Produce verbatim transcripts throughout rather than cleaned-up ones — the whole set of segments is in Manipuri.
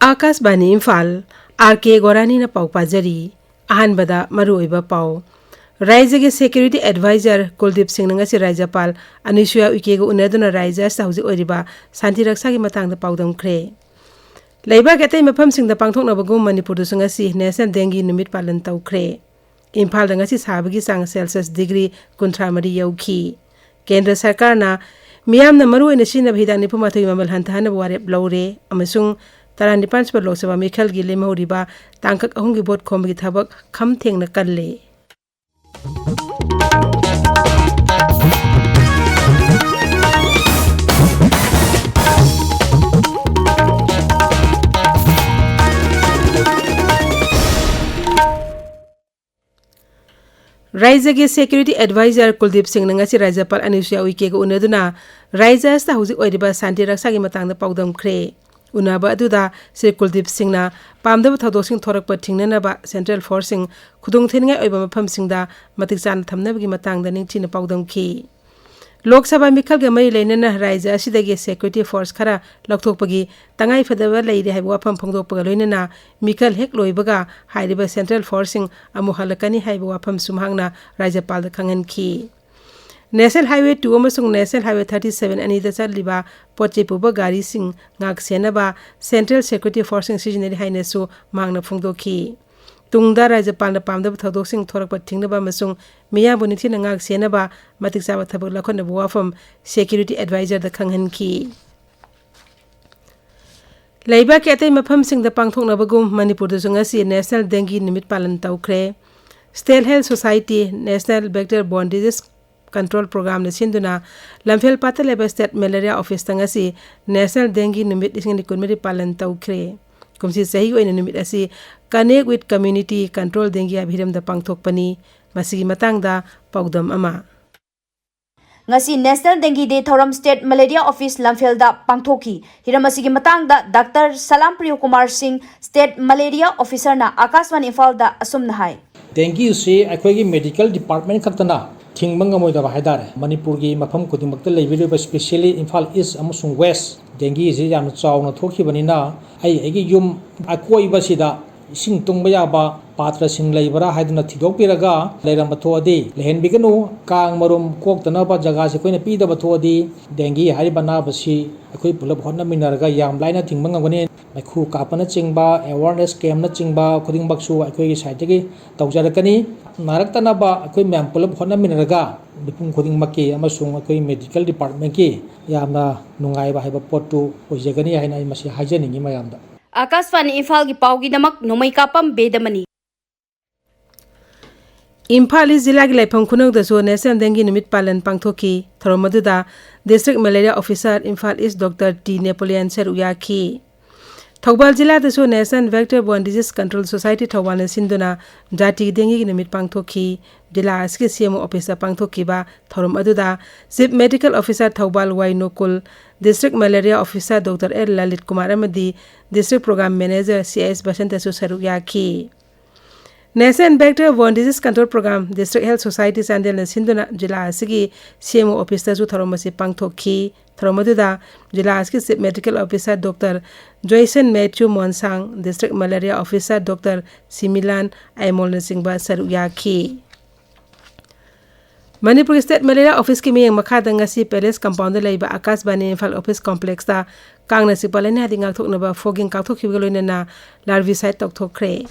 ꯑꯥꯀꯥꯁꯕꯥꯅꯤ ꯏꯝꯐꯥꯜ, ꯑꯥꯔ ꯀꯦ ꯒꯣꯔꯥꯅꯤꯅ ꯄꯥꯎ ꯄꯥꯖꯔꯤ꯫ ꯑꯍꯥꯟꯕꯗ ꯃꯔꯨꯑꯣꯏꯕ ꯄꯥꯎ꯫ ꯔꯥꯏꯖ꯭ꯌꯒꯤ ꯁꯦꯀ꯭ꯌꯨꯔꯤꯇꯤ ꯑꯦꯗꯚꯥꯏꯖꯔ ꯀꯨꯜꯗꯤꯞ ꯁꯤꯡꯅ ꯉꯁꯤ ꯔꯥꯖ꯭ꯌꯄꯥꯜ ꯑꯅꯨꯁꯨꯌꯥ ꯎꯏꯀꯦꯒ ꯎꯅꯗꯨꯅ ꯔꯥꯏꯖ꯭ꯌ ꯑꯁꯤꯗ ꯍꯧꯖꯤꯛ ꯑꯣꯏꯔꯤꯕ ꯁꯥꯟꯇꯤ ꯔꯛꯁꯥꯒꯤ ꯃꯇꯥꯡꯗ ꯄꯥꯎꯗꯝꯈ꯭ꯔꯦ꯫ ꯂꯩꯕꯥꯛꯀꯤ ꯑꯇꯩ ꯃꯐꯝꯁꯤꯡꯗ ꯄꯥꯡꯊꯣꯛꯅꯕꯒꯨꯝ ꯃꯅꯤꯄꯨꯔꯗꯁꯨ ꯉꯁꯤ ꯅꯦꯁꯅꯦꯜ ꯗꯦꯡꯒꯤ ꯅꯨꯃꯤꯠ ꯄꯥꯂꯟ ꯇꯧꯈ꯭ꯔꯦ꯫ ꯏꯝꯐꯥꯜꯗ ꯉꯁꯤ ꯁꯥꯕꯒꯤ ꯆꯥꯡ ꯁꯦꯜꯁꯤꯌꯁ ꯗꯤꯒ꯭ꯔꯤ ꯀꯨꯟꯊ꯭ꯔꯥ ꯃꯔꯤ ꯌꯧꯈꯤ꯫ ꯀꯦꯟꯗ꯭ꯔ ꯁꯔꯀꯥꯔꯅ ꯃꯤꯌꯥꯝꯅ ꯃꯔꯨꯑꯣꯏꯅ ꯁꯤꯖꯤꯟꯅꯕ ꯍꯤꯗꯥꯛ ꯅꯤꯐꯨ ꯃꯥꯊꯣꯏꯒꯤ ꯃꯃꯜ ꯍꯟꯊꯍꯟꯅꯕ ꯋꯥꯔꯦꯞ ꯂꯧꯔꯦ ꯑꯃꯁꯨꯡ ꯇꯔꯥꯅꯤꯄꯥꯟ ꯁꯨꯕ ꯂꯣꯛ ꯁꯚꯥ ꯃꯤꯈꯜꯒꯤ ꯂꯦꯝꯍꯧꯔꯤꯕ ꯇꯥꯡꯀꯛ ꯑꯍꯨꯝꯒꯤ ꯚꯣꯠ ꯈꯣꯝꯕꯒꯤ ꯊꯕꯛ ꯈꯝ ꯊꯦꯡꯅ ꯀꯜꯂꯦ꯫ ꯔꯥꯏꯖ꯭ꯌꯒꯤ ꯁꯦꯀ꯭ꯌꯨꯔꯤꯇꯤ ꯑꯦꯗꯚꯥꯏꯖꯔ ꯀꯨꯜꯗꯤꯞ ꯁꯤꯡꯅ ꯉꯁꯤ ꯔꯥꯖ꯭ꯌꯄꯥꯜ ꯑꯅꯨꯁꯨꯌꯥ ꯎꯏꯀꯦꯒ ꯎꯅꯗꯨꯅ ꯔꯥꯖ꯭ꯌ ꯑꯁꯤꯗ ꯍꯧꯖꯤꯛ ꯑꯣꯏꯔꯤꯕ ꯁꯥꯟꯇꯤ ꯔꯛꯁꯥꯒꯤ ꯃꯇꯥꯡꯗ ꯄꯥꯎꯗꯝꯈ꯭ꯔꯦ꯫ ꯎꯅꯕ ꯑꯗꯨꯗ ꯁ꯭ꯔꯤ ꯀꯨꯜꯗꯤꯞ ꯁꯤꯡꯅ ꯄꯥꯝꯗꯕ ꯊꯧꯗꯣꯛꯁꯤꯡ ꯊꯣꯔꯛꯄ ꯊꯤꯡꯅꯅꯕ ꯁꯦꯟꯇ꯭ꯔꯦꯜ ꯐꯣꯔꯁꯁꯤꯡ ꯈꯨꯗꯣꯡꯊꯤꯅꯤꯡꯉꯥꯏ ꯑꯣꯏꯕ ꯃꯐꯝꯁꯤꯡꯗ ꯃꯇꯤꯛ ꯆꯥꯅ ꯊꯝꯅꯕꯒꯤ ꯃꯇꯥꯡꯗ ꯅꯤꯡꯊꯤꯅ ꯄꯥꯎꯗꯝꯈꯤ꯫ ꯂꯣꯛ ꯁꯚꯥ ꯃꯤꯈꯜꯒ ꯃꯔꯤ ꯂꯩꯅꯅ ꯔꯥꯖ꯭ꯌ ꯑꯁꯤꯗꯒꯤ ꯁꯦꯀ꯭ꯌꯨꯔꯤꯇꯤ ꯐꯣꯔꯁ ꯈꯔ ꯂꯧꯊꯣꯛꯄꯒꯤ ꯇꯉꯥꯏꯐꯗꯕ ꯂꯩꯔꯦ ꯍꯥꯏꯕ ꯋꯥꯐꯝ ꯐꯣꯡꯗꯣꯛꯄꯒ ꯂꯣꯏꯅꯅ ꯃꯤꯈꯜ ꯍꯦꯛ ꯂꯣꯏꯕꯒ ꯍꯥꯏꯔꯤꯕ ꯁꯦꯟꯇ꯭ꯔꯦꯜ ꯐꯣꯔꯁꯁꯤꯡ ꯑꯃꯨꯛ ꯍꯜꯂꯛꯀꯅꯤ ꯍꯥꯏꯕ ꯋꯥꯐꯝꯁꯨ ꯃꯍꯥꯛꯅ ꯔꯥꯖ꯭ꯌꯄꯥꯜꯗ ꯈꯪꯍꯟꯈꯤ꯫ ꯅꯦꯁꯅꯦꯜ ꯍꯥꯏꯋꯦ ꯇꯨ ꯑꯃꯁꯨꯡ ꯅꯦꯁꯅꯦꯜ ꯍꯥꯏꯋꯦ ꯊꯥꯔꯇꯤ ꯁꯚꯦꯟ ꯑꯅꯤꯗ ꯆꯠꯂꯤꯕ ꯄꯣꯠ ꯆꯩ ꯄꯨꯕ ꯒꯥꯔꯤꯁꯤꯡ ꯉꯥꯛ ꯁꯦꯟꯅꯕ ꯁꯦꯟꯇ꯭ꯔꯦꯜ ꯁꯦꯀ꯭ꯌꯨꯔꯤꯇꯤ ꯐꯣꯔꯁꯁꯤꯡ ꯁꯤꯖꯤꯟꯅꯔꯤ ꯍꯥꯏꯅꯁꯨ ꯃꯍꯥꯛꯅ ꯐꯣꯡꯗꯣꯛꯈꯤ꯫ ꯇꯨꯡꯗ ꯔꯥꯖ꯭ꯌꯄꯥꯜꯅ ꯄꯥꯝꯗꯕ ꯊꯧꯗꯣꯛꯁꯤꯡ ꯊꯣꯔꯛꯄ ꯊꯤꯡꯅꯕ ꯑꯃꯁꯨꯡ ꯃꯤꯌꯥꯝꯕꯨ ꯅꯤꯡꯊꯤꯅ ꯉꯥꯛ ꯁꯦꯟꯅꯕ ꯃꯇꯤꯛ ꯆꯥꯕ ꯊꯕꯛ ꯂꯧꯈꯠꯅꯕ ꯋꯥꯐꯝ ꯁꯦꯀ꯭ꯌꯨꯔꯤꯇꯤ ꯑꯦꯗꯚꯥꯏꯖꯔꯗ ꯈꯪꯍꯟꯈꯤ꯫ ꯂꯩꯕꯥꯛꯀꯤ ꯑꯇꯩ ꯃꯐꯝꯁꯤꯡꯗ ꯄꯥꯡꯊꯣꯛꯅꯕꯒꯨꯝ ꯃꯅꯤꯄꯨꯔꯗꯁꯨ ꯉꯁꯤ ꯅꯦꯁꯅꯦꯜ ꯗꯦꯡꯒꯤ ꯅꯨꯃꯤꯠ ꯄꯥꯂꯟ ꯇꯧꯈ꯭ꯔꯦ꯫ State health society, national vector borne disease control ꯄ꯭ꯔꯣꯒ꯭ꯔꯥꯝꯅ ꯁꯤꯟꯗꯨꯅ ꯂꯝꯐꯦꯜꯄꯥꯠꯇ ꯂꯩꯕ ꯁ꯭ꯇꯦꯠ ꯃꯦꯂꯦꯔꯤꯌꯥ ꯑꯣꯐꯤꯁꯇ ꯉꯁꯤ ꯅꯦꯁꯅꯦꯜ ꯗꯦꯡꯒꯤ ꯅꯨꯃꯤꯠ ꯂꯤꯁꯤꯡ ꯑꯅꯤ ꯀꯨꯟꯃꯔꯤ ꯄꯥꯂꯟ ꯇꯧꯈ꯭ꯔꯦ꯫ ꯀꯨꯝꯁꯤ ꯆꯍꯤꯒꯤ ꯑꯣꯏꯅ ꯅꯨꯃꯤꯠ ꯑꯁꯤ ꯀꯅꯦꯛ ꯋꯤꯠ ꯀꯝꯃ꯭ꯌꯨꯅꯤꯇꯤ ꯀꯟꯇ꯭ꯔꯣꯜ ꯗꯦꯡꯒꯤ ꯍꯥꯏꯕ ꯍꯤꯔꯝꯗ ꯄꯥꯡꯊꯣꯛꯄꯅꯤ꯫ ꯃꯁꯤꯒꯤ ꯃꯇꯥꯡꯗ ꯄꯥꯎꯗꯝ ꯑꯃ꯫ ꯉꯁꯤ National Dengue Day ꯊꯧꯔꯝ State Malaria Office ꯂꯝꯐꯦꯜꯗ ꯄꯥꯡꯊꯣꯛꯈꯤ꯫ ꯍꯤꯔꯝ ꯑꯁꯤꯒꯤ ꯃꯇꯥꯡꯗ Doctor ꯁꯂꯥꯝ ꯄ꯭ꯔꯤꯌꯣ ꯀꯨꯃꯥꯔ ꯁꯤꯡ, State Malaria Officer ꯅ ꯑꯀꯥꯁꯕꯥꯅꯤ ꯏꯝꯐꯥꯜꯗ ꯑꯁꯨꯝꯅ ꯍꯥꯏ꯫ Dengue ꯁꯤ ꯑꯩꯈꯣꯏꯒꯤ medical department ꯈꯛꯇꯅ ꯊꯤꯡꯕ ꯉꯝꯃꯣꯏꯗꯕ ꯍꯥꯏꯇꯥꯔꯦ꯫ ꯃꯅꯤꯄꯨꯔꯒꯤ ꯃꯐꯝ ꯈꯨꯗꯤꯡꯃꯛꯇ ꯂꯩꯕꯤꯔꯤꯕ, especially ꯏꯝꯐꯥꯜ East ꯑꯃꯁꯨꯡ West, dengue ꯁꯤ ꯌꯥꯝꯅ ꯆꯥꯎꯅ ꯊꯣꯛꯈꯤꯕꯅꯤꯅ, ꯑꯩ ꯑꯩꯒꯤ ꯌꯨꯝ ꯑꯀꯣꯏꯕꯁꯤꯗ ꯏꯁꯤꯡ ꯇꯨꯡꯕ ꯌꯥꯕ ꯄꯥꯇ꯭ꯔꯁꯤꯡ ꯂꯩꯕ꯭ꯔꯥ ꯍꯥꯏꯗꯨꯅ ꯊꯤꯗꯣꯛꯄꯤꯔꯒ, ꯂꯩꯔꯝꯕ ꯊꯣꯛꯑꯗꯤ ꯂꯩꯍꯟꯕꯤꯒꯅꯨ꯫ ꯀꯥꯡ ꯃꯔꯨꯝ ꯀꯣꯛꯇꯅꯕ ꯖꯒꯥꯁꯤ ꯑꯩꯈꯣꯏꯅ ꯄꯤꯗꯕ ꯊꯣꯛꯑꯗꯤ, dengue ꯍꯥꯏꯔꯤꯕ ꯑꯅꯥꯕꯁꯤ ꯑꯩꯈꯣꯏ ꯄꯨꯂꯞ ꯍꯣꯠꯅꯃꯤꯟꯅꯔꯒ ꯌꯥꯝ ꯂꯥꯏꯅ ꯊꯤꯡꯕ ꯉꯝꯒꯅꯤ꯫ ꯃꯩꯈꯨ ꯀꯥꯞꯄꯅꯆꯤꯡꯕ, awareness camp ꯅꯆꯤꯡꯕ ꯈꯨꯗꯤꯡꯃꯛꯁꯨ ꯑꯩꯈꯣꯏꯒꯤ side ꯇꯒꯤ ꯇꯧꯖꯔꯛꯀꯅꯤ꯫ ꯅꯥꯔꯛꯇꯅꯕ ꯑꯩꯈꯣꯏ ꯃꯌꯥꯝ ꯄꯨꯂꯞ ꯍꯣꯠꯅꯃꯤꯟꯅꯔꯒ, ꯃꯤꯄꯨꯝ ꯈꯨꯗꯤꯡꯃꯛꯀꯤ ꯑꯃꯁꯨꯡ ꯑꯩꯈꯣꯏ medical department ꯀꯤ ꯌꯥꯝꯅ ꯅꯨꯡꯉꯥꯏꯕ ꯍꯥꯏꯕ ꯄꯣꯠꯇꯨ ꯑꯣꯏꯖꯒꯅꯤ ꯍꯥꯏꯅ ꯑꯩ ꯃꯁꯤ ꯍꯥꯏꯖꯅꯤꯡꯉꯤ ꯃꯌꯥꯝꯗ꯫ ꯑꯀꯥꯁꯕꯥꯅꯤ ꯏꯝꯐꯥꯜꯒꯤ ꯄꯥꯎꯒꯤꯗꯃꯛ ꯅꯣꯡꯃꯩꯀꯥꯄꯝ ꯕꯦꯗꯃꯅꯤ꯫ ꯏꯝꯐꯥꯜ ꯏꯁ ꯖꯤꯂꯥꯒꯤ ꯂꯩꯐꯝ ꯈꯨꯅꯧꯗꯁꯨ National Dengue ꯅꯨꯃꯤꯠ ꯄꯥꯂꯟ ꯄꯥꯡꯊꯣꯛꯈꯤ꯫ ꯊꯧꯔꯝ ꯑꯗꯨꯗ District Malaria Officer ꯏꯝꯐꯥꯜ ꯏꯁ Doctor ꯇꯤ ꯅꯦꯄꯣꯂꯤꯌꯟ ꯁꯔꯨꯛ ꯌꯥꯈꯤ꯫ Thoubal ꯖꯤꯂꯥꯗꯁꯨ National Vector Borne Disease Control Society ꯊꯧꯕꯥꯜꯅ ꯁꯤꯟꯗꯨꯅ ꯖꯥꯇꯤꯒꯤ dengue ꯒꯤ ꯅꯨꯃꯤꯠ ꯄꯥꯡꯊꯣꯛꯈꯤ꯫ ꯖꯤꯂꯥ ꯑꯁꯤꯒꯤ C M O office ꯇ ꯄꯥꯡꯊꯣꯛꯈꯤꯕ ꯊꯧꯔꯝ ꯑꯗꯨꯗ Chief Medical Officer ꯊꯧꯕꯥꯜ ꯋꯥꯏ ꯅꯣꯀꯨꯜ, District Malaria Officer Doctor L Lalit Kumar ꯑꯃꯗꯤ District Program Manager C S ꯕꯁꯟꯇꯁꯨ ꯁꯔꯨꯛ ꯌꯥꯈꯤ꯫ National Vector Borne Disease Control Program, District Health Society ꯆꯥꯟꯗꯦꯜꯅ ꯁꯤꯟꯗꯨꯅ ꯖꯤꯂꯥ ꯑꯁꯤꯒꯤ C M O office ꯇꯁꯨ ꯊꯧꯔꯝ ꯑꯁꯤ ꯄꯥꯡꯊꯣꯛꯈꯤ꯫ ꯊꯧꯔꯝ ꯑꯗꯨꯗ ꯖꯤꯂꯥ ꯑꯁꯤꯒꯤ Chief Medical Officer Doctor Joyson Mathew Monsang, District Malaria Officer Doctor Similan ꯑꯥꯏꯃꯣꯜꯅꯆꯤꯡꯕ ꯁꯔꯨꯛ ꯌꯥꯈꯤ꯫ ꯃꯅꯤꯄꯨꯔ State Malaria Office ꯀꯤ ꯃꯤꯠꯌꯦꯡ ꯃꯈꯥꯗ ꯉꯁꯤ Palace Compound ꯗ ꯂꯩꯕ ꯑꯀꯥꯁꯕꯥꯅꯤ ꯏꯝꯐꯥꯜ office complex ꯇ ꯀꯥꯡꯅ ꯆꯤꯛꯄ ꯂꯥꯏꯅꯥꯗꯒꯤ ꯉꯥꯛꯊꯣꯛꯅꯕ fogging ꯀꯥꯞꯊꯣꯛꯈꯤꯕꯒ ꯂꯣꯏꯅꯅ larvicide ꯇꯧꯊꯣꯛꯈ꯭ꯔꯦ꯫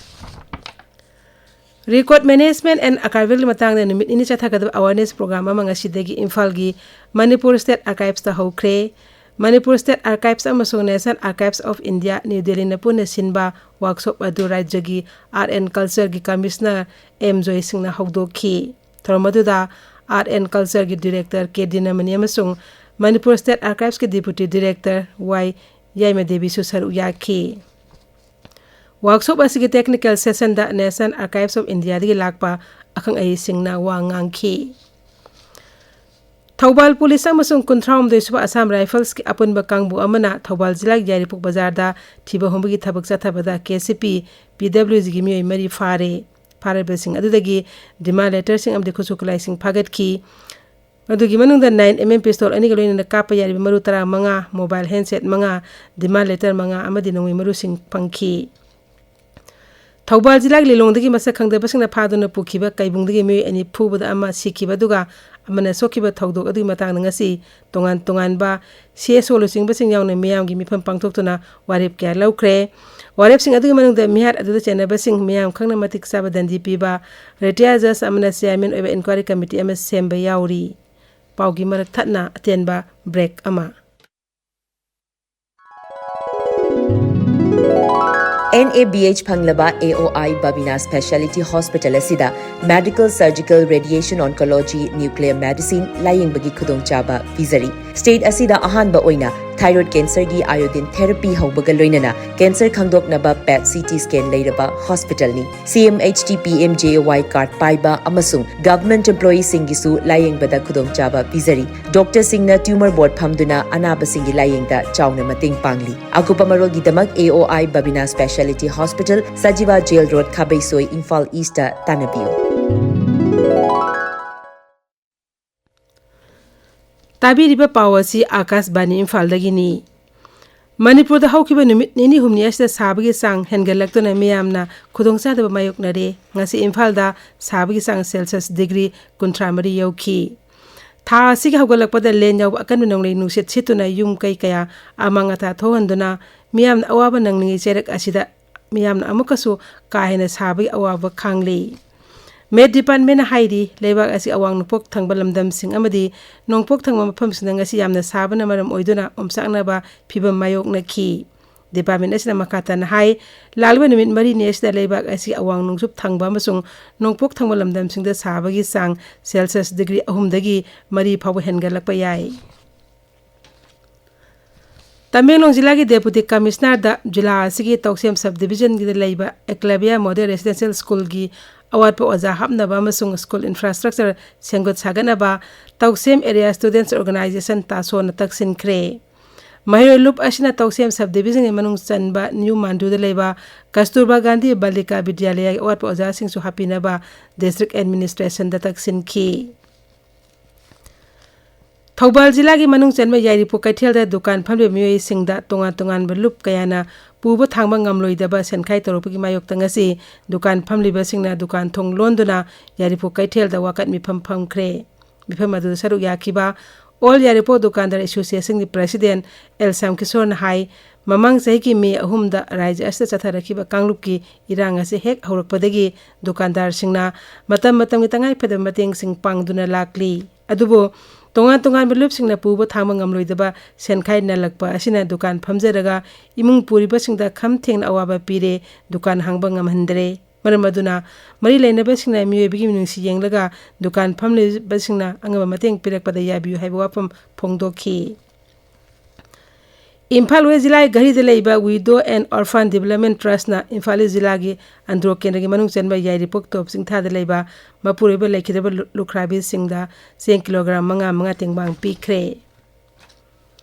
Record Management and Archival ꯒꯤ ꯃꯇꯥꯡꯗ ꯅꯨꯃꯤꯠ ꯅꯤꯅꯤ ꯆꯠꯊꯒꯗꯕ awareness program ꯑꯃ ꯉꯁꯤꯗꯒꯤ ꯏꯝꯐꯥꯜꯒꯤ Manipur State Archives ꯇ ꯍꯧꯈ꯭ꯔꯦ꯫ Manipur State Archives ꯑꯃꯁꯨꯡ National Archives of India, New Delhi ꯅ ꯄꯨꯟꯅ ꯁꯤꯟꯕ workshop ꯑꯗꯨ ꯔꯥꯖ꯭ꯌꯒꯤ Art and Culture ꯒꯤ Commissioner ꯑꯦꯝ ꯖꯣꯏ ꯁꯤꯡꯅ ꯍꯧꯗꯣꯛꯈꯤ꯫ ꯊꯧꯔꯝ ꯑꯗꯨꯗ Art and Culture ꯒꯤ Director ꯀꯦ ꯗꯤꯅꯃꯅꯤ ꯑꯃꯁꯨꯡ Manipur State Archives ꯀꯤ Deputy Director ꯋꯥꯏ ꯌꯥꯏꯃ ꯗꯦꯕꯤꯁꯨ ꯁꯔꯨꯛ ꯌꯥꯈꯤ꯫ Workshop ꯑꯁꯤꯒꯤ technical session the National Archives of India ꯗꯒꯤ ꯂꯥꯛꯄ ꯑꯈꯪ ꯑꯍꯩꯁꯤꯡꯅ ꯋꯥ ꯉꯥꯡꯈꯤ꯫ ꯊꯧꯕꯥꯜ ꯄꯨꯂꯤꯁ ꯑꯃꯁꯨꯡ ꯀꯨꯟꯊ꯭ꯔꯥꯍꯨꯝꯗꯣꯏ ꯁꯨꯕ ꯑꯁꯥꯝ ꯔꯥꯏꯐꯜꯁꯀꯤ ꯑꯄꯨꯟꯕ ꯀꯥꯡꯕꯨ ꯑꯃꯅ ꯊꯧꯕꯥꯜ ꯖꯤꯂꯥꯒꯤ ꯌꯥꯏꯔꯤꯄꯣꯛ ꯕꯖꯥꯔꯗ ꯊꯤꯕ ꯍꯨꯝꯕꯒꯤ ꯊꯕꯛ ꯆꯠꯊꯕꯗ ꯀꯦ ꯁꯤ ꯄꯤ, ꯄꯤ ꯗꯕ꯭ꯂꯤꯎ ꯖꯤꯒꯤ ꯃꯤꯑꯣꯏ ꯃꯔꯤ ꯐꯥꯔꯦ꯫ ꯐꯥꯔꯤꯕꯁꯤꯡ ꯑꯗꯨꯗꯒꯤ ꯗꯤꯃꯥꯟ ꯂꯦꯇꯔꯁꯤꯡ ꯑꯃꯗꯤ ꯈꯨꯠꯁꯨ ꯈꯨꯠꯂꯥꯏꯁꯤꯡ ꯐꯥꯒꯠꯈꯤ꯫ ꯃꯗꯨꯒꯤ ꯃꯅꯨꯡꯗ ꯅꯥꯏꯟ ꯑꯦꯝ ꯑꯦꯝ ꯄꯤꯁꯇꯣꯜ ꯑꯅꯤꯒ ꯂꯣꯏꯅꯅ ꯀꯥꯞꯄ ꯌꯥꯔꯤꯕ ꯃꯔꯨ ꯇꯔꯥꯃꯉꯥ, ꯃꯣꯕꯥꯏꯜ ꯍꯦꯟꯁꯦꯠ ꯃꯉꯥ, ꯗꯤꯃꯥꯟ ꯂꯦꯇꯔ ꯃꯉꯥ ꯑꯃꯗꯤ ꯅꯣꯡꯃꯩ ꯃꯔꯨꯁꯤꯡ ꯐꯪꯈꯤ꯫ ꯊꯧꯕꯥꯜ ꯖꯤꯂꯥꯒꯤ ꯂꯤꯂꯣꯡꯗꯒꯤ ꯃꯁꯛ ꯈꯪꯗꯕꯁꯤꯡꯅ ꯐꯥꯗꯨꯅ ꯄꯨꯈꯤꯕ ꯀꯩꯕꯨꯡꯗꯒꯤ ꯃꯤꯑꯣꯏ ꯑꯅꯤ ꯐꯨꯕꯗ ꯑꯃ ꯁꯤꯈꯤꯕ ꯑꯗꯨꯒ ꯑꯃꯅ ꯁꯣꯛꯈꯤꯕ ꯊꯧꯗꯣꯛ ꯑꯗꯨꯒꯤ ꯃꯇꯥꯡꯗ ꯉꯁꯤ ꯇꯣꯉꯥꯟ ꯇꯣꯉꯥꯟꯕ ꯁꯤ ꯑꯦꯁ ꯑꯣ ꯂꯨꯆꯤꯡꯕꯁꯤꯡ ꯌꯥꯎꯅ ꯃꯤꯌꯥꯝꯒꯤ ꯃꯤꯐꯝ ꯄꯥꯡꯊꯣꯛꯇꯨꯅ ꯋꯥꯔꯦꯞ ꯀꯌꯥ ꯂꯧꯈ꯭ꯔꯦ꯫ ꯋꯥꯔꯦꯞꯁꯤꯡ ꯑꯗꯨꯒꯤ ꯃꯅꯨꯡꯗ ꯃꯤꯍꯥꯠ ꯑꯗꯨꯗ ꯆꯦꯟꯅꯕꯁꯤꯡ ꯃꯤꯌꯥꯝ ꯈꯪꯅ ꯃꯇꯤꯛ ꯆꯥꯕ ꯗꯟꯗꯤ ꯄꯤꯕ, ꯔꯤꯇꯥꯌꯔ ꯖꯖ ꯑꯃꯅ ꯆꯤꯌꯥꯔꯃꯦꯟ ꯑꯣꯏꯕ ꯏꯟꯀ꯭ꯋꯥꯏꯔꯤ ꯀꯃꯤꯇꯤ ꯑꯃ ꯁꯦꯝꯕ ꯌꯥꯎꯔꯤ꯫ ꯄꯥꯎꯒꯤ ꯃꯔꯛ ꯊꯠꯅ ꯑꯇꯦꯟꯕ ꯕ꯭ꯔꯦꯛ ꯑꯃ꯫ ꯑꯦꯟ ꯑꯦ ꯕꯤ ꯑꯩꯆ ꯐꯪꯂꯕ A O I Babina speciality hospital ꯑꯁꯤꯗ medical, surgical, radiation oncology, nuclear medicine ꯂꯥꯌꯦꯡꯕꯒꯤ ꯈꯨꯗꯣꯡꯆꯥꯕ ꯄꯤꯖꯔꯤ꯫ ꯁ꯭ꯇꯦꯠ ꯑꯁꯤꯗ ꯑꯍꯥꯟꯕ ꯑꯣꯏꯅ ꯊꯥꯏꯔꯣꯏꯗ ꯀꯦꯟꯁꯔꯒꯤ ꯑꯥꯏꯑꯣꯗꯤꯟ ꯊꯦꯔꯥꯄꯤ ꯍꯧꯕꯒ ꯂꯣꯏꯅꯅ ꯀꯦꯟꯁꯔ ꯈꯪꯗꯣꯛꯅꯕ ꯄꯦꯠ ꯁꯤ ꯇꯤ ꯁ꯭ꯀꯦꯟ ꯂꯩꯔꯕ ꯍꯣꯁꯄꯤꯇꯥꯜꯅꯤ꯫ C M H T P M J A Y card ꯄꯥꯏꯕ ꯑꯃꯁꯨꯡ ꯒꯚꯔꯟꯃꯦꯟꯠ ꯑꯦꯝꯄ꯭ꯂꯣꯌꯤꯁꯤꯡꯒꯤꯁꯨ ꯂꯥꯌꯦꯡꯕꯗ ꯈꯨꯗꯣꯡꯆꯥꯕ ꯄꯤꯖꯔꯤ꯫ ꯗꯣꯛꯇꯔꯁꯤꯡꯅ ꯇ꯭ꯌꯨꯃꯔ ꯕꯣꯔꯗ ꯐꯝꯗꯨꯅ ꯑꯅꯥꯕꯁꯤꯡꯒꯤ ꯂꯥꯌꯦꯡꯗ ꯆꯥꯎꯅ ꯃꯇꯦꯡ ꯄꯥꯡꯂꯤ꯫ ꯑꯀꯨꯞꯄ ꯃꯔꯣꯜꯒꯤꯗꯃꯛ A O I Babina speciality hospital, Sajiwa jail road, Khabeisoi, Imphal east ꯇꯥꯟꯅꯕꯤꯌꯨ꯫ ꯇꯥꯕꯤꯔꯤꯕ ꯄꯥꯎ ꯑꯁꯤ ꯑꯥꯀꯥꯁꯕꯥꯅꯤ ꯏꯝꯐꯥꯜꯗꯒꯤꯅꯤ꯫ ꯃꯅꯤꯄꯨꯔꯗ ꯍꯧꯈꯤꯕ ꯅꯨꯃꯤꯠ ꯅꯤꯅꯤ ꯍꯨꯝꯅꯤ ꯑꯁꯤꯗ ꯁꯥꯕꯒꯤ ꯆꯥꯡ ꯍꯦꯟꯒꯠꯂꯛꯇꯨꯅ ꯃꯤꯌꯥꯝꯅ ꯈꯨꯗꯣꯡꯆꯥꯗꯕ ꯃꯥꯌꯣꯛꯅꯔꯦ꯫ ꯉꯁꯤ ꯏꯝꯐꯥꯜꯗ ꯁꯥꯕꯒꯤ ꯆꯥꯡ ꯁꯦꯜꯁꯤꯌꯁ ꯗꯤꯒ꯭ꯔꯤ ꯀꯨꯟꯊ꯭ꯔꯥ ꯃꯔꯤ ꯌꯧꯈꯤ꯫ ꯊꯥ ꯑꯁꯤꯒꯤ ꯍꯧꯒꯠꯂꯛꯄꯗ ꯂꯦꯟ ꯌꯥꯎꯕ ꯑꯀꯟꯕ ꯅꯣꯡꯂꯩ ꯅꯨꯡꯁꯤꯠ ꯁꯤꯠꯇꯨꯅ ꯌꯨꯝ ꯀꯩ ꯀꯌꯥ ꯑꯃꯥꯡ ꯑꯇꯥ ꯊꯣꯛꯍꯟꯗꯨꯅ ꯃꯤꯌꯥꯝꯅ ꯑꯋꯥꯕ ꯅꯪꯂꯤꯉꯩ ꯆꯩꯔꯛ ꯑꯁꯤꯗ ꯃꯤꯌꯥꯝꯅ ꯑꯃꯨꯛꯀꯁꯨ ꯀꯥ ꯍꯦꯟꯅ ꯁꯥꯕꯒꯤ ꯑꯋꯥꯕ ꯈꯥꯡꯂꯤ꯫ ꯃꯦꯠ ꯗꯤꯄꯥꯔꯠꯃꯦꯟꯅ ꯍꯥꯏꯔꯤ, ꯂꯩꯕꯥꯛ ꯑꯁꯤ ꯑꯋꯥꯡ ꯅꯣꯡꯄꯣꯛ ꯊꯪꯕ ꯂꯝꯗꯝꯁꯤꯡ ꯑꯃꯗꯤ ꯅꯣꯡꯄꯣꯛ ꯊꯪꯕ ꯃꯐꯝꯁꯤꯡꯗ ꯉꯁꯤ ꯌꯥꯝꯅ ꯁꯥꯕꯅ ꯃꯔꯝ ꯑꯣꯏꯗꯨꯅ ꯑꯣꯝꯆꯥꯛꯅꯕ ꯐꯤꯚꯝ ꯃꯥꯌꯣꯛꯅꯈꯤ꯫ ꯗꯤꯄꯥꯔꯠꯃꯦꯟ ꯑꯁꯤꯅ ꯃꯈꯥ ꯇꯥꯅ ꯍꯥꯏ, ꯂꯥꯛꯂꯤꯕ ꯅꯨꯃꯤꯠ ꯃꯔꯤꯅꯤ ꯑꯁꯤꯗ ꯂꯩꯕꯥꯛ ꯑꯁꯤ ꯑꯋꯥꯡ ꯅꯣꯡꯆꯨꯞ ꯊꯪꯕ ꯑꯃꯁꯨꯡ ꯅꯣꯡꯄꯣꯛ ꯊꯪꯕ ꯂꯝꯗꯝꯁꯤꯡꯗ ꯁꯥꯕꯒꯤ ꯆꯥꯡ ꯁꯦꯜꯁꯤꯌꯁ ꯗꯤꯒ꯭ꯔꯤ ꯑꯍꯨꯝꯗꯒꯤ ꯃꯔꯤ ꯐꯥꯎꯕ ꯍꯦꯟꯒꯠꯂꯛꯄ ꯌꯥꯏ꯫ ꯇꯃꯦꯡꯂꯣꯡ ꯖꯤꯂꯥꯒꯤ ꯗꯦꯄꯨꯇꯤ ꯀꯃꯤꯁꯅꯔꯗ ꯖꯤꯂꯥ ꯑꯁꯤꯒꯤ ꯇꯧꯁꯦꯝ ꯁꯕ ꯗꯤꯕꯤꯖꯟꯒꯤꯗ ꯂꯩꯕ ꯑꯦꯀꯂꯕ꯭ꯌ ꯃꯣꯗꯦꯜ ꯔꯦꯁꯤꯗꯦꯟꯁꯤꯌꯦꯜ ꯁ꯭ꯀꯨꯜꯒꯤ ꯑꯋꯥꯠꯄ ꯑꯣꯖꯥ ꯍꯥꯞꯅꯕ ꯑꯃꯁꯨꯡ ꯁ꯭ꯀꯨꯜ ꯏꯟꯐ꯭ꯔꯥꯁ꯭ꯇ꯭ꯔꯛꯆꯔ ꯁꯦꯝꯒꯠ ꯁꯥꯒꯠꯅꯕ ꯇꯧꯁꯦꯝ ꯑꯦꯔꯤꯌꯥ ꯁ꯭ꯇꯨꯗꯦꯟꯠꯁ ꯑꯣꯔꯒꯅꯥꯏꯖꯦꯁꯟ, ꯇꯥꯁꯣꯅ ꯇꯛꯁꯤꯟꯈ꯭ꯔꯦ꯫ ꯃꯍꯩꯔꯣꯏ ꯂꯨꯞ ꯑꯁꯤꯅ ꯇꯧꯁꯦꯝ ꯁꯕ ꯗꯤꯕꯤꯖꯟꯒꯤ ꯃꯅꯨꯡ ꯆꯟꯕ ꯅ꯭ꯌꯨ ꯃꯥꯟꯗꯨꯗ ꯂꯩꯕ ꯀꯁꯇꯨꯔꯕꯥ ꯒꯥꯟꯙꯤ ꯕꯥꯂꯤꯀꯥ ꯕꯤꯗ꯭ꯌꯥꯂꯌꯒꯤ ꯑꯋꯥꯠꯄ ꯑꯣꯖꯥꯁꯤꯡꯁꯨ ꯍꯥꯞꯄꯤꯅꯕ ꯗꯤꯁꯇ꯭ꯔꯤꯛ ꯑꯦꯗꯃꯤꯅꯤꯁꯇ꯭ꯔꯦꯁꯟꯗ ꯇꯛꯁꯤꯟꯈꯤ꯫ ꯊꯧꯕꯥꯜ ꯖꯤꯂꯥꯒꯤ ꯃꯅꯨꯡ ꯆꯟꯕ ꯌꯥꯏꯔꯤꯄꯣꯛ ꯀꯩꯊꯦꯜꯗ ꯗꯨꯀꯥꯟ ꯐꯝꯂꯤꯕ ꯃꯤꯑꯣꯏꯁꯤꯡꯗ ꯇꯣꯉꯥꯟ ꯇꯣꯉꯥꯟꯕ ꯂꯨꯞ ꯀꯌꯥꯅ ꯄꯨꯕ ꯊꯥꯡꯕ ꯉꯝꯂꯣꯏꯗꯕ ꯁꯦꯟꯈꯥꯏ ꯇꯧꯔꯛꯄꯒꯤ ꯃꯥꯌꯣꯛꯇ ꯉꯁꯤ ꯗꯨꯀꯥꯟ ꯐꯝꯂꯤꯕꯁꯤꯡꯅ ꯗꯨꯀꯥꯟ ꯊꯣꯡ ꯂꯣꯟꯗꯨꯅ ꯌꯥꯏꯔꯤꯄꯣꯛ ꯀꯩꯊꯦꯜꯗ ꯋꯥꯀꯠ ꯃꯤꯐꯝ ꯐꯝꯈ꯭ꯔꯦ꯫ ꯃꯤꯐꯝ ꯑꯗꯨꯗ ꯁꯔꯨꯛ ꯌꯥꯈꯤꯕ ꯑꯣꯜ ꯌꯥꯏꯔꯤꯄꯣꯛ ꯗꯨꯀꯥꯟꯗꯥꯔ ꯑꯦꯁꯣꯁꯤꯌꯦꯁꯟꯒꯤ ꯄ꯭ꯔꯦꯁꯤꯗꯦꯟꯠ ꯑꯦꯜ ꯁ꯭ꯌꯥꯝ ꯀꯤꯁꯣꯔꯅ ꯍꯥꯏ, ꯃꯃꯥꯡ ꯆꯍꯤꯒꯤ ꯃꯦ ꯑꯍꯨꯝꯗ ꯔꯥꯖ꯭ꯌ ꯑꯁꯤꯗ ꯆꯠꯊꯔꯛꯈꯤꯕ ꯀꯥꯡꯂꯨꯞꯀꯤ ꯏꯔꯥꯡ ꯑꯁꯤ ꯍꯦꯛ ꯍꯧꯔꯛꯄꯗꯒꯤ ꯗꯨꯀꯥꯟꯗꯥꯔꯁꯤꯡꯅ ꯃꯇꯝ ꯃꯇꯝꯒꯤ ꯇꯉꯥꯏꯐꯗꯕ ꯃꯇꯦꯡꯁꯤꯡ ꯄꯥꯡꯗꯨꯅ ꯂꯥꯛꯂꯤ꯫ ꯑꯗꯨꯕꯨ ꯇꯣꯉꯥꯟ ꯇꯣꯉꯥꯟꯕ ꯂꯨꯞꯁꯤꯡꯅ ꯄꯨꯕ ꯊꯥꯡꯕ ꯉꯝꯂꯣꯏꯗꯕ ꯁꯦꯟꯈꯥꯏ ꯅꯜꯂꯛꯄ ꯑꯁꯤꯅ ꯗꯨꯀꯥꯟ ꯐꯝꯖꯔꯒ ꯏꯃꯨꯡ ꯄꯨꯔꯤꯕꯁꯤꯡꯗ ꯈꯝ ꯊꯦꯡꯅ ꯑꯋꯥꯕ ꯄꯤꯔꯦ, ꯗꯨꯀꯥꯟ ꯍꯥꯡꯕ ꯉꯝꯍꯟꯗꯔꯦ꯫ ꯃꯔꯝ ꯑꯗꯨꯅ ꯃꯔꯤ ꯂꯩꯅꯕꯁꯤꯡꯅ ꯃꯤꯑꯣꯏꯕꯒꯤ ꯃꯤꯅꯨꯡꯁꯤ ꯌꯦꯡꯂꯒ ꯗꯨꯀꯥꯟ ꯐꯝꯂꯤꯕꯁꯤꯡꯅ ꯑꯉꯝꯕ ꯃꯇꯦꯡ ꯄꯤꯔꯛꯄꯗ ꯌꯥꯕꯤꯌꯨ ꯍꯥꯏꯕ ꯋꯥꯐꯝ ꯐꯣꯡꯗꯣꯛꯈꯤ꯫ ꯏꯝꯐꯥꯜ ꯋꯦꯁ ꯖꯤꯂꯥꯒꯤ ꯘꯔꯤꯗ ꯂꯩꯕ Widow and Orphan Development Trustꯅ Imphal ꯏꯁ ꯖꯤꯂꯥꯒꯤ ꯑꯟꯗ꯭ꯔꯣ ꯀꯦꯟꯗ꯭ꯔꯒꯤ ꯃꯅꯨꯡ ꯆꯟꯕ ꯌꯥꯏꯔꯤꯄꯣꯛ ꯇꯣꯞ ꯆꯤꯡꯊꯥꯗ ꯂꯩꯕ ꯃꯄꯨꯔꯣꯏꯕ ꯂꯩꯈꯤꯗ꯭ꯔꯕ ꯂꯨ-, ꯂꯨꯈ꯭ꯔꯥꯕꯤꯁꯤꯡꯗ ꯆꯦꯡ ꯀꯤꯂꯣꯒ꯭ꯔꯥꯝ ꯃꯉꯥ ꯃꯉꯥ ꯇꯦꯡꯕꯥꯡ ꯄꯤꯈ꯭ꯔꯦ꯫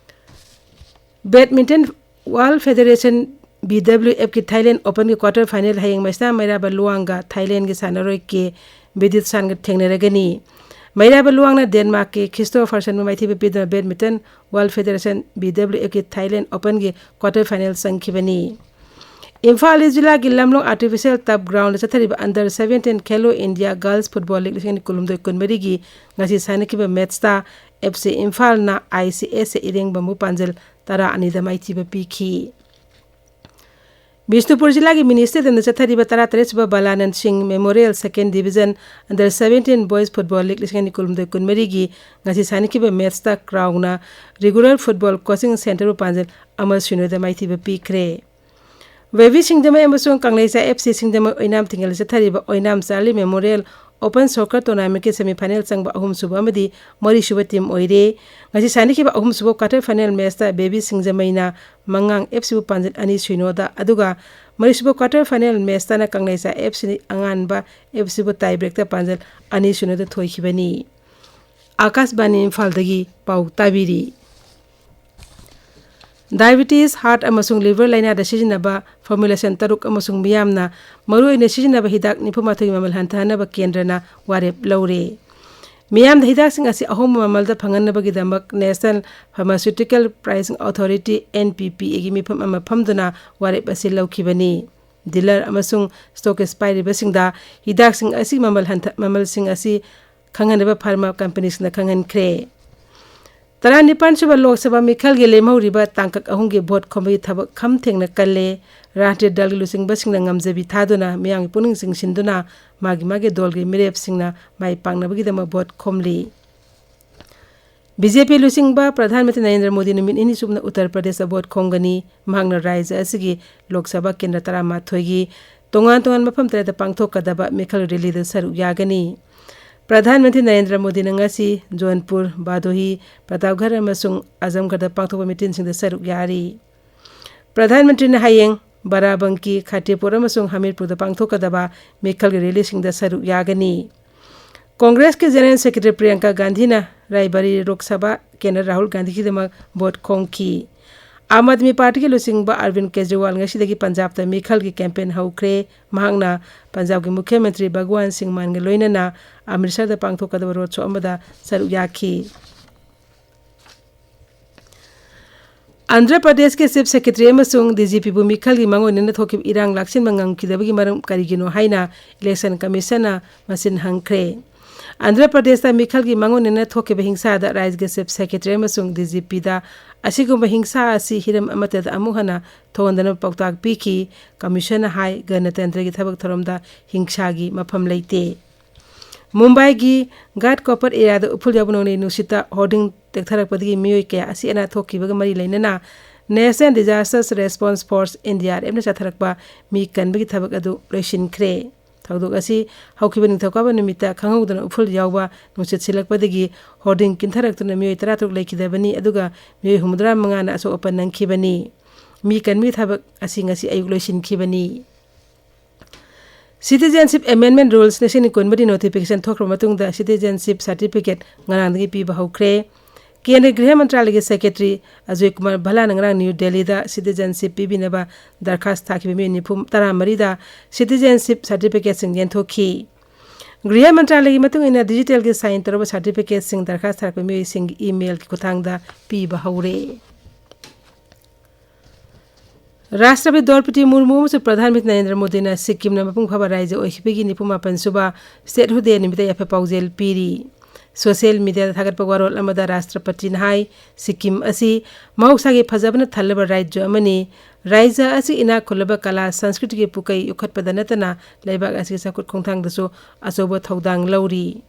Badminton World Federation, B W F ꯀꯤ Thailand Open ꯒꯤ quarter final ꯍꯌꯦꯡ ꯃꯩꯁꯅꯥ ꯃꯩꯔꯥꯕ ꯂꯨꯋꯥꯡꯒ ꯊꯥꯏꯂꯦꯟꯒꯤ ꯁꯥꯟꯅꯔꯣꯏ ꯀꯦ ꯕꯤꯗꯤꯠ ꯁꯥꯟꯒ ꯊꯦꯡꯅꯔꯒꯅꯤ꯫ ꯃꯩꯔꯥꯕ ꯂꯨꯋꯥꯡꯅ ꯗꯦꯟꯃꯥꯔꯛꯀꯤ ꯈ꯭ꯔꯤꯁꯇꯣꯐꯔꯁꯟꯕꯨ ꯃꯥꯏꯊꯤꯕ ꯄꯤꯗꯨꯅ Badminton World Federation, B W F ꯀꯤ Thailand Open ꯒꯤ quarter final ꯆꯪꯈꯤꯕꯅꯤ꯫ ꯏꯝꯐꯥꯜ ꯏꯁ ꯖꯤꯂꯥꯒꯤ ꯂꯝꯂꯣꯡ Artificial Turf Groundꯗ ꯆꯠꯊꯔꯤꯕ Under seventeen Khelo India Girls Football League ꯂꯤꯁꯤꯡ ꯑꯅꯤ ꯀꯨꯟꯍꯨꯝꯗꯣꯏ ꯀꯨꯟꯃꯔꯤꯒꯤ ꯉꯁꯤ ꯁꯥꯟꯅꯈꯤꯕ matchꯇ F C ꯏꯝꯐꯥꯜꯅ I C S ꯏꯔꯦꯡꯕꯝꯕꯨ ꯄꯥꯟꯖꯜ ꯇꯔꯥ ꯑꯅꯤꯗ ꯃꯥꯏꯊꯤꯕ ꯄꯤꯈꯤ꯫ ꯕꯤꯁꯅꯨꯄꯨꯔ ꯖꯤꯂꯥꯒꯤ ꯃꯤꯅꯤ ꯁ꯭ꯇꯦꯗꯤꯌꯝꯗ ꯆꯠꯊꯔꯤꯕ ꯇꯔꯥꯇꯔꯦꯠ ꯁꯨꯕ ꯕꯂꯥꯅꯟ ꯁꯤꯡ Memorial Second Division Under seventeen Boys Football League ꯂꯤꯁꯤꯡ ꯑꯅꯤ ꯀꯨꯟꯍꯨꯝꯗꯣꯏ ꯀꯨꯟꯃꯔꯤꯒꯤ ꯉꯁꯤ ꯁꯥꯟꯅꯈꯤꯕ matchꯇ ꯀ꯭ꯔꯥꯎꯅ Regular Football Coaching Centreꯕꯨ ꯄꯥꯟꯖꯜ ꯑꯃ ꯁꯤꯅꯣꯗ ꯃꯥꯏꯊꯤꯕ ꯄꯤꯈ꯭ꯔꯦ꯫ ꯕꯦꯕꯤ ꯁꯤꯡꯖꯃꯩ ꯑꯃꯁꯨꯡ ꯀꯪꯂꯩꯆꯥ F C ꯁꯤꯡꯖꯃꯩ ꯑꯣꯏꯅꯥꯝ ꯊꯤꯡꯒꯜꯗ ꯆꯠꯊꯔꯤꯕ Oinam Charlie Memorial Open Soccer Tournamentꯀꯤ semifinal ꯆꯪꯕ ꯑꯍꯨꯝꯁꯨꯕ ꯑꯃꯗꯤ ꯃꯔꯤꯁꯨꯕ team ꯑꯣꯏꯔꯦ꯫ ꯉꯁꯤ ꯁꯥꯟꯅꯈꯤꯕ ꯑꯍꯨꯝꯁꯨꯕ quarter final matchꯇ ꯕꯦꯕꯤ ꯁꯤꯡꯖꯃꯩꯅ ꯃꯉꯥꯡ FCꯕꯨ ꯄꯥꯟꯖꯜ ꯑꯅꯤ ꯁꯨꯏꯅꯣꯗ, ꯑꯗꯨꯒ ꯃꯔꯤꯁꯨꯕ quarter final matchꯇꯅ ꯀꯪꯂꯩꯆꯥ FC ꯑꯉꯥꯟꯕ FCꯕꯨ tie breakꯇ ꯄꯥꯟꯖꯜ ꯑꯅꯤ ꯁꯨꯏꯅꯣꯗ ꯊꯣꯏꯈꯤꯕꯅꯤ꯫ ꯑꯥꯀꯥꯁꯕꯥꯅꯤ ꯏꯝꯐꯥꯜꯗꯒꯤ ꯄꯥꯎ ꯇꯥꯕꯤꯔꯤ꯫ Diabetes, heart ꯑꯃꯁꯨꯡ liver ꯂꯥꯏꯅꯥꯗ ꯁꯤꯖꯤꯟꯅꯕ formulation ꯇꯔꯨꯛ ꯑꯃꯁꯨꯡ ꯃꯤꯌꯥꯝꯅ ꯃꯔꯨꯑꯣꯏꯅ ꯁꯤꯖꯤꯟꯅꯕ ꯍꯤꯗꯥꯛ ꯅꯤꯐꯨ ꯃꯥꯊꯣꯏꯒꯤ ꯃꯃꯜ ꯍꯟꯊꯍꯟꯅꯕ ꯀꯦꯟꯗ꯭ꯔꯅ ꯋꯥꯔꯦꯞ ꯂꯧꯔꯦ꯫ ꯃꯤꯌꯥꯝꯗ ꯍꯤꯗꯥꯛꯁꯤꯡ ꯑꯁꯤ ꯑꯍꯣꯡꯕ ꯃꯃꯜꯗ ꯐꯪꯍꯟꯅꯕꯒꯤꯗꯃꯛ National Pharmaceutical Pricing Authority, NPPAꯒꯤ ꯃꯤꯐꯝ ꯑꯃ ꯐꯝꯗꯨꯅ ꯋꯥꯔꯦꯞ ꯑꯁꯤ ꯂꯧꯈꯤꯕꯅꯤ꯫ Dealer ꯑꯃꯁꯨꯡ stockist ꯄꯥꯏꯔꯤꯕꯁꯤꯡꯗ ꯍꯤꯗꯥꯛꯁꯤꯡ ꯑꯁꯤ ꯃꯃꯜ ꯍꯟꯊ-, ꯃꯃꯜꯁꯤꯡ ꯑꯁꯤ ꯈꯪꯍꯟꯅꯕ pharma companyꯁꯤꯡꯅ ꯈꯪꯍꯟꯈ꯭ꯔꯦ꯫ ꯇꯔꯥꯅꯤꯄꯥꯟ ꯁꯨꯕ ꯂꯣꯛ ꯁꯚꯥ ꯃꯤꯈꯜꯒꯤ ꯂꯦꯝꯍꯧꯔꯤꯕ ꯇꯥꯡꯀꯛ ꯑꯍꯨꯝꯒꯤ vote ꯈꯣꯝꯕꯒꯤ ꯊꯕꯛ ꯈꯝ ꯊꯦꯡꯅ ꯀꯜꯂꯦ꯫ ꯔꯥꯖꯅꯤꯇꯤ ꯗꯜꯒꯤ ꯂꯨꯆꯤꯡꯕꯁꯤꯡꯅ ꯉꯝꯖꯕꯤ ꯊꯥꯗꯨꯅ ꯃꯤꯌꯥꯝꯒꯤ ꯄꯨꯛꯅꯤꯡ ꯆꯤꯡꯁꯤꯟꯗꯨꯅ ꯃꯥꯒꯤ ꯃꯥꯒꯤ ꯗꯣꯜꯒꯤ ꯃꯤꯔꯦꯞꯁꯤꯡꯅ ꯃꯥꯏ ꯄꯥꯛꯅꯕꯒꯤꯗꯃꯛ vote ꯈꯣꯝꯂꯤ꯫ BJP ꯂꯨꯆꯤꯡꯕ ꯄ꯭ꯔꯙꯥꯟ ꯃꯟꯇ꯭ꯔꯤ ꯅꯔꯦꯟꯗ꯭ꯔ ꯃꯣꯗꯤꯅ ꯅꯨꯃꯤꯠ ꯅꯤꯅꯤ ꯆꯨꯞꯅ ꯎꯠꯇꯔ ꯄ꯭ꯔꯗꯦꯁꯇ vote ꯈꯣꯝꯒꯅꯤ꯫ ꯃꯍꯥꯛꯅ ꯔꯥꯖ꯭ꯌ ꯑꯁꯤꯒꯤ ꯂꯣꯛ ꯁꯚꯥ ꯀꯦꯟꯗ꯭ꯔ ꯇꯔꯥꯃꯥꯊꯣꯏꯒꯤ ꯇꯣꯉꯥꯟ ꯇꯣꯉꯥꯟꯕ ꯃꯐꯝ ꯇꯔꯦꯠꯇ ꯄꯥꯡꯊꯣꯛꯀꯗꯕ ꯃꯤꯈꯜ rallyꯗ ꯁꯔꯨꯛ ꯌꯥꯒꯅꯤ꯫ ꯄ꯭ꯔꯙꯥꯟ ꯃꯟꯇ꯭ꯔꯤ ꯅꯔꯦꯟꯗ꯭ꯔ ꯃꯣꯗꯤꯅ ꯉꯁꯤ ꯖꯣꯟꯄꯨꯔ, ꯚꯥꯗꯣꯍꯤ, ꯄ꯭ꯔꯇꯥꯞꯒꯔ ꯑꯃꯁꯨꯡ ꯑꯖꯝꯒꯔꯗ ꯄꯥꯡꯊꯣꯛꯄ meetingꯁꯤꯡꯗ ꯁꯔꯨꯛ ꯌꯥꯔꯤ꯫ ꯄ꯭ꯔꯙꯥꯟ ꯃꯟꯇ꯭ꯔꯤꯅ ꯍꯌꯦꯡ ꯕꯥꯔꯥꯕꯪꯀꯤ, ꯈꯥꯇꯤꯄꯨꯔ ꯑꯃꯁꯨꯡ ꯍꯃꯤꯔꯄꯨꯔꯗ ꯄꯥꯡꯊꯣꯛꯀꯗꯕ ꯃꯤꯈꯜꯒꯤ rallyꯁꯤꯡꯗ ꯁꯔꯨꯛ ꯌꯥꯒꯅꯤ꯫ ꯀꯣꯡꯒ꯭ꯔꯦꯁꯀꯤ General Secretary ꯄ꯭ꯔꯤꯌꯥꯡꯀꯥ ꯒꯥꯟꯙꯤꯅ ꯔꯥꯏꯕꯔꯤ ꯂꯣꯛ ꯁꯚꯥ ꯀꯦꯟꯗ꯭ꯔ ꯔꯥꯍꯨꯜ ꯒꯥꯟꯙꯤꯒꯤꯗꯃꯛ vote ꯈꯣꯝꯈꯤ꯫ ꯑꯥꯝ ꯑꯥꯗꯃꯤ ꯄꯥꯔꯇꯤꯒꯤ ꯂꯨꯆꯤꯡꯕ ꯑꯔꯕꯤꯟ ꯀꯦꯖꯔꯤꯋꯥꯜ ꯉꯁꯤꯗꯒꯤ ꯄꯟꯖꯥꯕꯇ ꯃꯤꯈꯜꯒꯤ campaign ꯍꯧꯈ꯭ꯔꯦ꯫ ꯃꯍꯥꯛꯅ ꯄꯟꯖꯥꯕꯀꯤ ꯃꯨꯈ꯭ꯌ ꯃꯟꯇ꯭ꯔꯤ ꯚꯒꯋꯥꯟ ꯁꯤꯡ ꯃꯥꯟꯒ ꯂꯣꯏꯅꯅ ꯑꯃ꯭ꯔꯤꯠꯁꯔꯗ ꯄꯥꯡꯊꯣꯛꯀꯗꯕ road show ꯑꯃꯗ ꯁꯔꯨꯛ ꯌꯥꯈꯤ꯫ ꯑꯟꯙ꯭ꯔ ꯄ꯭ꯔꯗꯦꯁꯀꯤ Chief Secretary ꯑꯃꯁꯨꯡ DGPꯕꯨ ꯃꯤꯈꯜꯒꯤ ꯃꯥꯡꯑꯣꯏꯅꯅ ꯊꯣꯛꯈꯤꯕ ꯏꯔꯥꯡ ꯂꯥꯛꯁꯤꯟꯕ ꯉꯝꯈꯤꯗꯕꯒꯤ ꯃꯔꯝ ꯀꯔꯤꯒꯤꯅꯣ ꯍꯥꯏꯅ Election Commissionꯅ ꯃꯁꯤꯟ ꯍꯪꯈ꯭ꯔꯦ꯫ ꯑꯟꯙ꯭ꯔ ꯄ꯭ꯔꯗꯦꯁꯇ ꯃꯤꯈꯜꯒꯤ ꯃꯥꯡꯑꯣꯏꯅꯅ ꯊꯣꯛꯈꯤꯕ ꯍꯤꯡꯁꯥꯗ ꯔꯥꯖ꯭ꯌꯒꯤ Chief Secretary ꯑꯃꯁꯨꯡ DGPꯗ ꯑꯁꯤꯒꯨꯝꯕ ꯍꯤꯡꯁꯥ ꯑꯁꯤ ꯍꯤꯔꯝ ꯑꯃꯠꯇꯗ ꯑꯃꯨꯛ ꯍꯟꯅ ꯊꯣꯛꯍꯟꯗꯅꯕ ꯄꯥꯎꯇꯥꯛ ꯄꯤꯈꯤ꯫ Commissionꯅ ꯍꯥꯏ, ꯒꯅꯇꯟꯇ꯭ꯔꯒꯤ ꯊꯕꯛ ꯊꯧꯔꯝꯗ ꯍꯤꯡꯁꯥꯒꯤ ꯃꯐꯝ ꯂꯩꯇꯦ꯫ ꯃꯨꯝꯕꯥꯏꯒꯤ ꯘꯥꯠ ꯀꯣꯄꯔ areaꯗ ꯎꯐꯨꯜ ꯌꯥꯎꯕ ꯅꯣꯡꯂꯩ ꯅꯨꯡꯁꯤꯠꯇ hoarding ꯇꯦꯛꯊꯔꯛꯄꯗꯒꯤ ꯃꯤꯑꯣꯏ ꯀꯌꯥ ꯑꯁꯤ ꯑꯅꯥ ꯊꯣꯛꯈꯤꯕꯒ ꯃꯔꯤ ꯂꯩꯅꯅ National Disaster Response Force, NDRFꯅ ꯆꯠꯊꯔꯛꯄ ꯃꯤ ꯀꯟꯕꯒꯤ ꯊꯕꯛ ꯑꯗꯨ ꯂꯣꯏꯁꯤꯟꯈ꯭ꯔꯦ꯫ ꯊꯧꯗꯣꯛ ꯑꯁꯤ ꯍꯧꯈꯤꯕ ꯅꯤꯡꯊꯧꯀꯥꯕ ꯅꯨꯃꯤꯠꯇ ꯈꯪꯍꯧꯗꯅ ꯎꯐꯨꯜ ꯌꯥꯎꯕ ꯅꯨꯡꯁꯤꯠ ꯁꯤꯜꯂꯛꯄꯗꯒꯤ ꯍꯣꯔꯗꯤꯡ ꯀꯤꯟꯊꯔꯛꯇꯨꯅ ꯃꯤꯑꯣꯏ ꯇꯔꯥ ꯇꯔꯨꯛ ꯂꯩꯈꯤꯗꯕꯅꯤ, ꯑꯗꯨꯒ ꯃꯤꯑꯣꯏ ꯍꯨꯝꯐꯨꯇꯔꯥ ꯃꯉꯥꯅ ꯑꯁꯣꯛ ꯑꯄꯟ ꯅꯪꯈꯤꯕꯅꯤ꯫ ꯃꯤ ꯀꯟꯕꯒꯤ ꯊꯕꯛ ꯑꯁꯤ ꯉꯁꯤ ꯑꯌꯨꯛ ꯂꯣꯏꯁꯤꯟꯈꯤꯕꯅꯤ꯫ Citizenship Amendment Rules ꯂꯤꯁꯤꯡ ꯑꯅꯤ ꯀꯨꯟꯃꯔꯤ notification ꯊꯣꯛꯈ꯭ꯔꯕ ꯃꯇꯨꯡꯗ citizenship certificate ꯉꯔꯥꯡꯗꯒꯤ ꯄꯤꯕ ꯍꯧꯈ꯭ꯔꯦ꯫ ꯀꯦꯟꯗ꯭ꯔ ꯒ꯭ꯔꯤꯍ ꯃꯟꯇ꯭ꯔꯥꯂꯌꯒꯤ ꯁꯦꯀ꯭ꯔꯦꯇꯔꯤ ꯑꯖꯣꯏ ꯀꯨꯃꯥꯔ ꯚꯜꯂꯥꯅ ꯉꯔꯥꯡ ꯅ꯭ꯌꯨ ꯗꯦꯜꯂꯤꯗ citizenship ꯄꯤꯕꯤꯅꯕ ꯗꯔꯈꯥꯁ ꯊꯥꯈꯤꯕ ꯃꯤꯑꯣꯏ ꯅꯤꯐꯨ, ꯇꯔꯥꯃꯔꯤꯗ citizenship certificateꯁꯤꯡ ꯌꯦꯟꯊꯣꯛꯈꯤ꯫ ꯒ꯭ꯔꯤꯍ ꯃꯟꯇ꯭ꯔꯥꯂꯌꯒꯤ ꯃꯇꯨꯡ ꯏꯟꯅ digitalꯒꯤ sign ꯇꯧꯔꯕ certificateꯁꯤꯡ ꯗꯔꯈꯥꯁ ꯊꯥꯔꯛꯄ ꯃꯤꯑꯣꯏꯁꯤꯡꯒꯤ emailꯒꯤ ꯈꯨꯠꯊꯥꯡꯗ ꯄꯤꯕ ꯍꯧꯔꯦ꯫ ꯔꯥꯁꯇ꯭ꯔꯄꯇꯤ ꯗ꯭ꯔꯧꯄꯗꯤ ꯃꯨꯔꯃꯨ ꯑꯃꯁꯨꯡ ꯄ꯭ꯔꯙꯥꯟ ꯃꯟꯇ꯭ꯔꯤ ꯅꯔꯦꯟꯗ꯭ꯔ ꯃꯣꯗꯤꯅ ꯁꯤꯛꯀꯤꯝꯅ ꯃꯄꯨꯡ ꯐꯥꯕ ꯔꯥꯏꯖ꯭ꯌ ꯑꯣꯏꯈꯤꯕꯒꯤ ꯅꯤꯐꯨ ꯃꯥꯄꯟ ꯁꯨꯕ Statehood Day ꯅꯨꯃꯤꯠꯇ ꯌꯥꯏꯐ ꯄꯥꯎꯖꯦꯜ ꯄꯤꯔꯤ꯫ Social mediaꯗ ꯊꯥꯒꯠꯄ ꯋꯥꯔꯣꯜ ꯑꯃꯗ ꯔꯥꯁꯇ꯭ꯔꯄꯇꯤꯅ ꯍꯥꯏ, ꯁꯤꯛꯀꯤꯝ ꯑꯁꯤ ꯃꯍꯧꯁꯥꯒꯤ ꯐꯖꯕꯅ ꯊꯜꯂꯕ ꯔꯥꯏꯖ꯭ꯌ ꯑꯃꯅꯤ꯫ ꯔꯥꯏꯖ꯭ꯌ ꯑꯁꯤ ꯏꯅꯥꯛ ꯈꯨꯜꯂꯕ ꯀꯂꯥ ꯁꯪꯁꯀ꯭ꯔꯤꯇꯤꯒꯤ ꯄꯨꯀꯩ ꯌꯣꯛꯈꯠꯄꯗ ꯅꯠꯇꯅ ꯂꯩꯕꯥꯛ ꯑꯁꯤꯒꯤ ꯆꯥꯎꯈꯠ ꯈꯣꯡꯊꯥꯡꯗꯁꯨ ꯑꯆꯧꯕ ꯊꯧꯗꯥꯡ ꯂꯧꯔꯤ꯫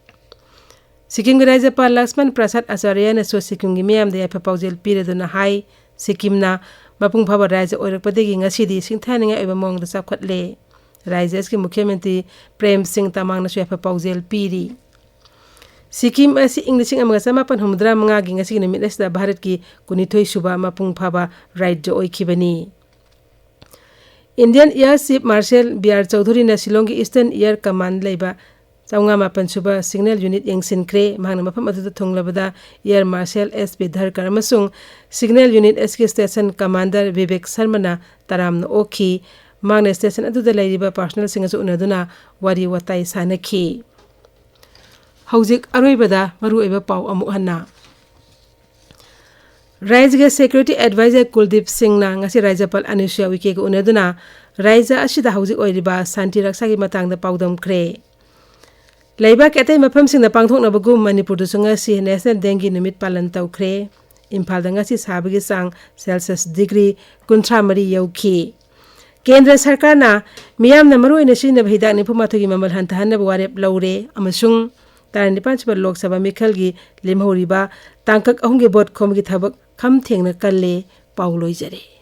ꯁꯤꯛꯀꯤꯝꯒꯤ ꯔꯥꯖ꯭ꯌꯄꯥꯜ ꯂꯛꯁꯃꯟ ꯄ꯭ꯔꯁꯥꯗ ꯑꯆꯥꯔꯌꯅꯁꯨ ꯁꯤꯛꯀꯤꯝꯒꯤ ꯃꯤꯌꯥꯝꯗ ꯌꯥꯏꯐ ꯄꯥꯎꯖꯦꯜ ꯄꯤꯔꯗꯨꯅ ꯍꯥꯏ, ꯁꯤꯛꯀꯤꯝꯅ ꯃꯄꯨꯡ ꯐꯥꯕ ꯔꯥꯖ꯭ꯌ ꯑꯣꯏꯔꯛꯄꯗꯒꯤ ꯉꯁꯤꯗꯤ ꯁꯤꯡꯊꯥꯅꯤꯡꯉꯥꯏ ꯑꯣꯏꯕ ꯃꯑꯣꯡꯗ ꯆꯥꯎꯈꯠꯂꯦ꯫ ꯔꯥꯖ꯭ꯌ ꯑꯁꯤꯒꯤ ꯃꯨꯈ꯭ꯌ ꯃꯟꯇ꯭ꯔꯤ ꯄ꯭ꯔꯦꯝ ꯁꯤꯡ ꯇꯃꯥꯡꯅꯁꯨ ꯌꯥꯏꯐ ꯄꯥꯎꯖꯦꯜ ꯄꯤꯔꯤ꯫ ꯁꯤꯛꯀꯤꯝ ꯑꯁꯤ ꯏꯪ ꯂꯤꯁꯤꯡ ꯑꯃꯒ ꯆꯃꯥꯄꯟ ꯍꯨꯝꯐꯨꯇꯔꯥ ꯃꯉꯥꯒꯤ ꯉꯁꯤꯒꯤ ꯅꯨꯃꯤꯠ ꯑꯁꯤꯗ ꯚꯥꯔꯠꯀꯤ ꯀꯨꯟꯅꯤꯊꯣꯏ ꯁꯨꯕ ꯃꯄꯨꯡ ꯐꯥꯕ ꯔꯥꯖ꯭ꯌ ꯑꯣꯏꯈꯤꯕꯅꯤ꯫ Indian Air Chief Marshal B R ꯆꯧꯙꯨꯔꯤꯅ ꯁꯤꯂꯣꯡꯒꯤ Eastern Air Command ꯂꯩꯕ ꯆꯥꯝꯃꯉꯥ ꯃꯥꯄꯟ ꯁꯨꯕ Signal Unit ꯌꯦꯡꯁꯤꯟꯈ꯭ꯔꯦ꯫ ꯃꯍꯥꯛꯅ ꯃꯐꯝ ꯑꯗꯨꯗ ꯊꯨꯡꯂꯕꯗ Air Marshal S ꯕꯤꯗ꯭ꯌꯥꯙꯔ ꯑꯃꯁꯨꯡ Signal Unit ꯑꯁꯤꯒꯤ Station Commander ꯕꯤꯕꯦꯛ ꯁꯔꯃꯅ ꯇꯔꯥꯝꯅ ꯑꯣꯛꯈꯤ꯫ ꯃꯍꯥꯛꯅ station ꯑꯗꯨꯗ ꯂꯩꯔꯤꯕ personnelꯁꯤꯡꯒꯁꯨ ꯎꯅꯗꯨꯅ ꯋꯥꯔꯤ ꯋꯥꯇꯥꯏ ꯁꯥꯟꯅꯈꯤ꯫ ꯍꯧꯖꯤꯛ ꯑꯔꯣꯏꯕꯗ ꯃꯔꯨꯑꯣꯏꯕ ꯄꯥꯎ ꯑꯃꯨꯛ ꯍꯟꯅ꯫ ꯔꯥꯖ꯭ꯌꯒꯤ Security Advisor ꯀꯨꯜꯗꯤꯞ ꯁꯤꯡꯅ ꯉꯁꯤ ꯔꯥꯖ꯭ꯌꯄꯥꯜ ꯑꯅꯨꯁꯨꯏꯌꯥ ꯎꯏꯀꯦꯒ ꯎꯅꯗꯨꯅ ꯔꯥꯖ꯭ꯌ ꯑꯁꯤꯗ ꯍꯧꯖꯤꯛ ꯑꯣꯏꯔꯤꯕ ꯁꯥꯟꯇꯤ ꯔꯛꯁꯥꯒꯤ ꯃꯇꯥꯡꯗ ꯄꯥꯎꯗꯝꯈ꯭ꯔꯦ꯫ ꯂꯩꯕꯥꯛꯀꯤ ꯑꯇꯩ ꯃꯐꯝꯁꯤꯡꯗ ꯄꯥꯡꯊꯣꯛꯅꯕꯒꯨꯝ ꯃꯅꯤꯄꯨꯔꯗꯁꯨ ꯉꯁꯤ National Dengue ꯅꯨꯃꯤꯠ ꯄꯥꯂꯟ ꯇꯧꯈ꯭ꯔꯦ꯫ ꯏꯝꯐꯥꯜꯗ ꯉꯁꯤ ꯁꯥꯕꯒꯤ ꯆꯥꯡ Celsius degree ꯀꯨꯟꯊ꯭ꯔꯥ ꯃꯔꯤ ꯌꯧꯈꯤ꯫ ꯀꯦꯟꯗ꯭ꯔ ꯁꯔꯀꯥꯔꯅ ꯃꯤꯌꯥꯝꯅ ꯃꯔꯨꯑꯣꯏꯅ ꯁꯤꯖꯤꯟꯅꯕ ꯍꯤꯗꯥꯛ ꯅꯤꯐꯨ ꯃꯥꯊꯣꯏꯒꯤ ꯃꯃꯜ ꯍꯟꯊꯍꯟꯅꯕ ꯋꯥꯔꯦꯞ ꯂꯧꯔꯦ ꯑꯃꯁꯨꯡ ꯇꯔꯥꯅꯤꯄꯥꯟ ꯁꯨꯕ ꯂꯣꯛ ꯁꯚꯥ ꯃꯤꯈꯜꯒꯤ ꯂꯦꯝꯍꯧꯔꯤꯕ ꯇꯥꯡꯀꯛ ꯑꯍꯨꯝꯒꯤ ꯚꯣꯠ ꯈꯣꯝꯕꯒꯤ ꯊꯕꯛ ꯈꯝ ꯊꯦꯡꯅ ꯀꯜꯂꯦ꯫ ꯄꯥꯎ ꯂꯣꯏꯖꯔꯦ꯫